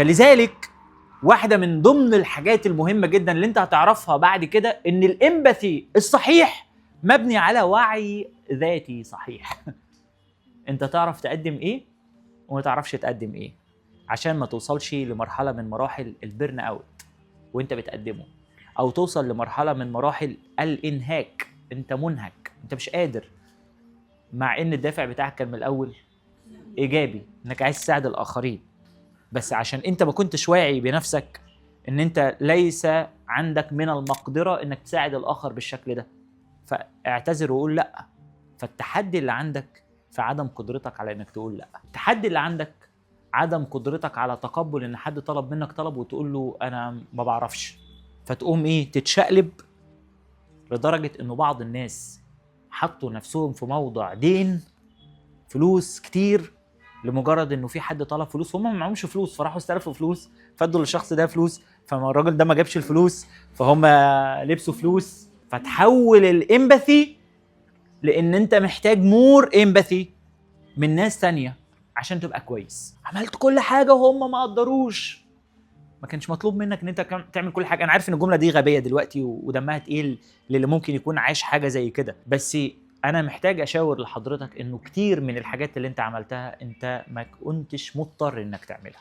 فلذلك واحدة من ضمن الحاجات المهمة جدا اللي انت هتعرفها بعد كده ان ال empathy الصحيح مبني على وعي ذاتي صحيح. انت تعرف تقدم ايه وما تعرفش تقدم ايه، عشان ما توصلش لمرحلة من مراحل ال burn out وانت بتقدمه، او توصل لمرحلة من مراحل الانهاك، انت منهك، انت مش قادر، مع ان الدافع بتاعك كان من الاول ايجابي، انك عايز تساعد الاخرين، بس عشان انت ما كنتش واعي بنفسك ان انت ليس عندك من المقدرة انك تساعد الاخر بالشكل ده، فاعتذر وقول لا. فالتحدي اللي عندك في عدم قدرتك على انك تقول لا، التحدي اللي عندك عدم قدرتك على تقبل ان حد طلب منك طلب وتقول له انا ما بعرفش، فتقوم ايه؟ تتشقلب، لدرجة انه بعض الناس حطوا نفسهم في موضع دين فلوس كتير لمجرد انه في حد طلب فلوس، هم ما معهمش فلوس، فراحوا استلفوا فلوس، فادوا للشخص ده فلوس، فما الراجل ده ما جابش الفلوس، فهم لبسوا فلوس. فتحول ال empathy لان انت محتاج more empathy من ناس تانية عشان تبقى كويس. عملت كل حاجة وهم ما قدروش. ما كانش مطلوب منك ان انت تعمل كل حاجه. انا عارف ان الجملة دي غبية دلوقتي ودمها تقيل للي ممكن يكون عايش حاجة زي كده، بس انا محتاج اشاور لحضرتك انه كتير من الحاجات اللي انت عملتها انت ما كنتش مضطر انك تعملها.